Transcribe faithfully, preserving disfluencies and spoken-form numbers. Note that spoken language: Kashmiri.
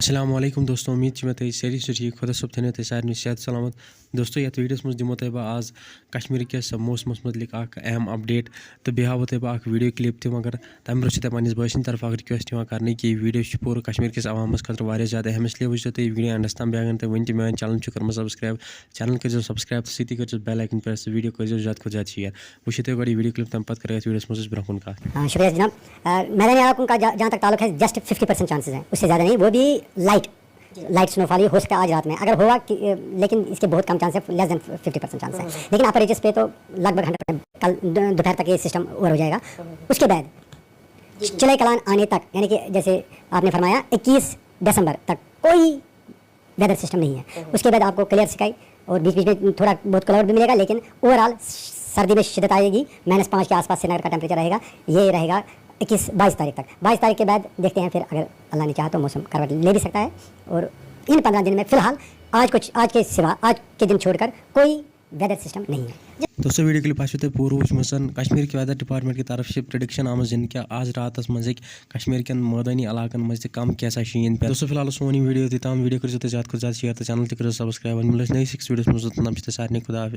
السلام علیکم دوستو، امید چھِ مےٚ تُہۍ سٲری چھِو ٹھیٖک۔ خۄدا صٲب تھٲینو تۄہہِ سارنٕے صحت سلامت۔ دوستو، یتھ ویڈیوس منٛز دِمو تۄہہِ بہٕ آز کشمیٖر کِس موسمس مُتعلق اکھ اہم اپڈیٹ تہٕ بیٚیہِ ہاوو تۄہہِ بہٕ اکھ ویڈیو کلپ تہِ، مگر تمہِ برونٛہہ چھِ تۄہہِ پننِس بٲے سٕنٛدِ طرفہٕ اکھ ریکویسٹ یِوان کرنہٕ کہِ یہِ ویڈیو چھِ پوٗرٕ کشمیٖر کِس عوامس خٲطرٕ واریاہ زیادٕ اہم، اس لیے وٕچھزیو تُہۍ یہِ ویڈیو اینڈس تام۔ بیٚیہِ اگر نہٕ تۄہہِ وٕنہِ تہِ میٲنۍ چینل چھُ کٔرمٕژ سبسکرایب، چینل کٔرزیو سبسکرایب تہٕ سۭتی کٔرزیو بیل آیکن پریس تہٕ ویڈیو کٔرزیو زیادٕ کھۄتہٕ زیادٕ شیئر۔ وٕچھِو تُہۍ گۄڈٕ یہِ ویڈیو کلپ، تمہِ پتہٕ کرو یتھ ویڈیوس منٛز أسۍ برونٛہہ کُن کتھ۔ آ، شکریہ جناب۔ آ، میدانی علاقوں کا جا-، جہاں تک تعلق ہے، جسٹ ففٹی پرسینٹ چانسز ہیں، اس سے زیادہ نہیں، وہ بھی لائٹ لائٹ سنو فال ہی ہو سکتا ہے آج رات میں، اگر ہوا کہ، لیکن اس کے بہت کم چانس ہے، لیس دین ففٹی پرسینٹ چانس ہے۔ لیکن اپر ریجز پہ تو لگ بھگ ہنڈریڈ پرسینٹ کل دو-، دوپہر تک یہ سسٹم اوور ہو جائے گا۔ اس کے بعد چلے کلان آنے تک، یعنی کہ جیسے آپ نے فرمایا اکیس دسمبر تک کوئی ویدر سسٹم نہیں ہے۔ اس کے بعد آپ کو کلیئر سکائی اور بیچ بیچ میں تھوڑا بہت کلاؤڈ بھی ملے گا، لیکن اوور آل سردی میں شدت آئے گی، مائنس پانچ کے آس پاس سری نگر کا ٹیمپریچر رہے گا۔ یہ رہے گا اکیس بائیس تاریخ تک۔ بائیس تاریخ کے بعد دیکھتے ہیں پھر، اگر اللہ نے چاہا تو موسم کروٹ لے بھی سکتا ہے۔ اور ان پندرہ دن میں فی الحال آج کو، آج کے سوا، آج کے دن چھوڑ کر کوئی ویدر سسٹم نہیں ہے۔ دوستو، ویڈیو کلپ آسیو تۄہہِ پوٗرٕ وٕچھمٕژ۔ کشمیر کے ویدر ڈپارٹمنٹ کی طرف سے پریڈکشن آمٕژ دِنہٕ کہِ آز راتس منٛز ہیٚکہِ کشمیر کٮ۪ن مٲدٲنی علاقن منٛز تہِ کم کینٛژھا شیٖن پٮ۪تھ۔ دوستو، فی الحال اوس سون یہِ ویڈیو یوٚتُے تام۔ ویڈیو کٔرزیو تُہۍ زیادٕ کھۄتہٕ زیادٕ شیئر تہٕ چینل تہِ کٔرزیو سبسکرایب۔ وۄنۍ مِلو أسۍ نٔیِس أکِس ویڈیوس منٛز، توٚتام چھِ تۄہہِ سارنٕے خۄدا حافظ۔